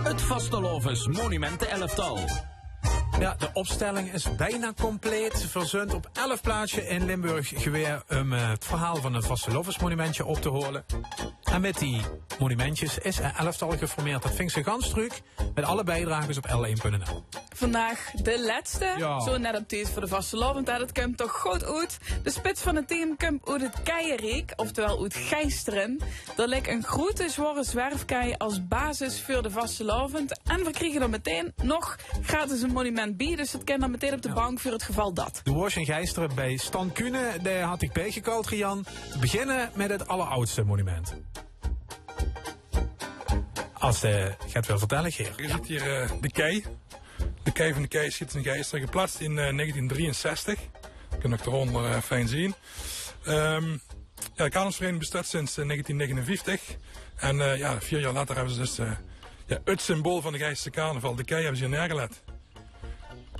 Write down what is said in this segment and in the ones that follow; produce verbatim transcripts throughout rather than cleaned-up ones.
Het Vastelaovesmonumente-elftal. Ja, de opstelling is bijna compleet. Verzund op elf plaatsjes in Limburg geweer um eh, het verhaal van een vastelaovesmonumentje op te holen. En met die monumentjes is een elftal geformeerd. Dat vindt ze gans truc met alle bijdragers op L1.nl. Vandaag de lètste. Ja. Zo net op tijd voor de vastelaovend, hè. Dat kump toch good oet. De spits van het team kump oet het Keienriek, oftewel oet Geisteren. Dao lik een groete, zware zwerfkei als basis voor de vastelaovend. En we kriegen er meteen nog gratis een monument bij, dus dat kan dan meteen op de bank voor het geval dat. Doe was in Geisteren bij Stan Kunen, die had ik bijgekald, Rian. We beginnen met het alleroudste monument. Als de gaat wel vertellen, Geer. Je ziet hier eh, de kei. De kei van de kei zit in Geisteren, geplaatst in eh, negentien drieënzestig. Kun je ook eronder eh, fijn zien. Ehm, ja, de carnavalsvereniging bestaat sinds eh, negentien negenenvijftig. En eh, ja, vier jaar later hebben ze dus eh, ja, het symbool van de Geisterse carnaval, de kei, hebben ze hier neergelegd.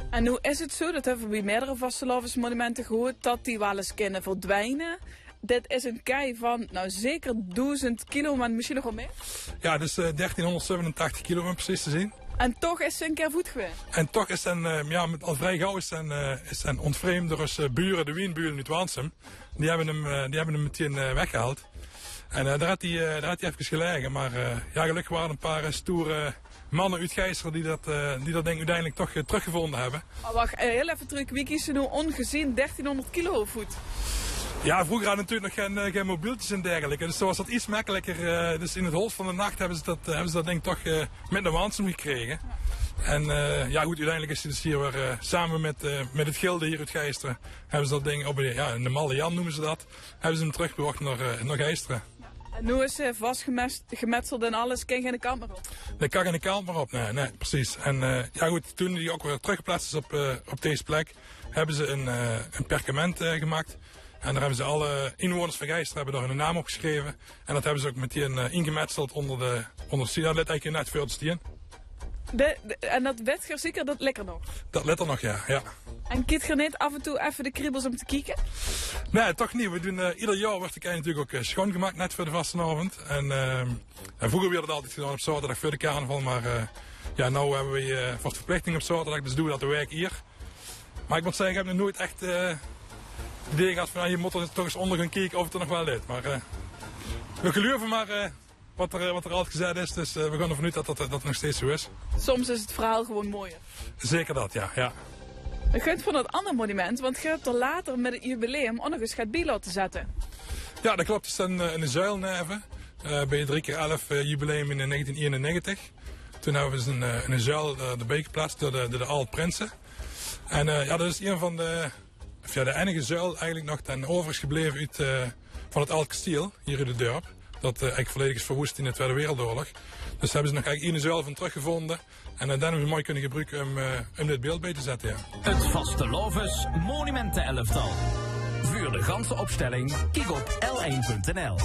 En nu is het zo, dat hebben we bij meerdere vastelaovesmonumenten gehoord, dat die wel eens kunnen verdwijnen. Dit is een kei van, nou, zeker duizend kilo, maar misschien nog wel meer. Ja, dus eh, dertienhonderdzevenentachtig kilo om precies te zijn. En toch is ze een keer voet geweest. En toch is zijn, eh, ja, met, al vrij gauw is zijn, eh, is zijn ontvreemd door zijn eh, buren, de Wienbulen uit Wansum. Die hebben hem, eh, die hebben hem meteen eh, weggehaald. En eh, daar, had hij, eh, daar had hij even gelegen. Maar eh, ja, gelukkig waren een paar eh, stoere mannen uit Geisteren die dat, eh, die dat ding uiteindelijk toch eh, teruggevonden hebben. Maar wacht, eh, heel even terug. Wie kies je nou ongezien dertienhonderd kilo voet? Ja, vroeger hadden natuurlijk nog geen, eh, geen mobieltjes en dergelijke. Dus toen was dat iets makkelijker. Eh, dus in het hols van de nacht hebben ze dat, eh, hebben ze dat ding toch eh, met naar Wansum gekregen. En eh, ja goed, uiteindelijk is hij dus hier weer eh, samen met, eh, met het gilde hier uit Geisteren. Hebben ze dat ding op een, ja, een malle Jan noemen ze dat. Hebben ze hem teruggebracht naar, eh, naar Geisteren. En nu is hij vastgemetseld en alles, kan geen kant meer op. Dat kan geen kant meer op, nee, nee, precies. En eh, ja goed, toen hij ook weer teruggeplaatst is op, eh, op deze plek, hebben ze een, eh, een perkament eh, gemaakt. En daar hebben ze alle inwoners van Geisteren hebben daar hun naam op geschreven. En dat hebben ze ook meteen eh, ingemetseld onder de, onder de stien. Dat ligt eigenlijk net voor de stien. De, de- en dat weet je zeker, dat ligt er nog? Dat ligt er nog, ja. Ja. En krijgt je niet af en toe even de kriebels om te kijken? Nee, toch niet. We doen, eh, ieder jaar wordt de kei natuurlijk ook eh, schoongemaakt, net voor de vastenavond. En, ehm, en vroeger werd het altijd gedaan op zaterdag voor de carnaval, maar eh, ja, nou hebben we eh, vast verplichting op zaterdag, dus doen we dat de week hier. Maar ik moet zeggen, ik heb nog nooit echt eh, het idee gehad van, ah, je moet er toch eens onder gaan kijken of het er nog wel ligt. Maar eh, we geloven maar eh, wat er, eh, wat er altijd gezegd is, dus eh, we gaan ervan uit dat dat, dat nog steeds zo is. Soms is het verhaal gewoon mooier. Zeker dat, ja. Ja. Een gunt van het andere monument, want je hebt er later met het jubileum ook nog eens gaat bij laten zetten. Ja, dat klopt. Er is een, eh, een zuil neven. Eh, bij het drie keer elf eh, jubileum in eh, negentien eenennegentig. Toen hebben we dus een, eh, een zuil eh, erbij geplaatst door de, door de Aalt-Prinsen. En eh, ja, dat is een van de, of ja, de enige zuil eigenlijk nog ten over is gebleven uit, eh, van het Aalt Kasteel, hier in het dorp. Dat eh, eigenlijk volledig is verwoest in de Tweede Wereldoorlog. Dus hebben ze nog eigenlijk een zuil van teruggevonden. En eh, dan hebben ze mooi kunnen gebruiken om, eh, om dit beeld bij te zetten, ja. Het Vastelaoves Monumente-elftal. Voor de ganse opstelling, kijk op L1.nl.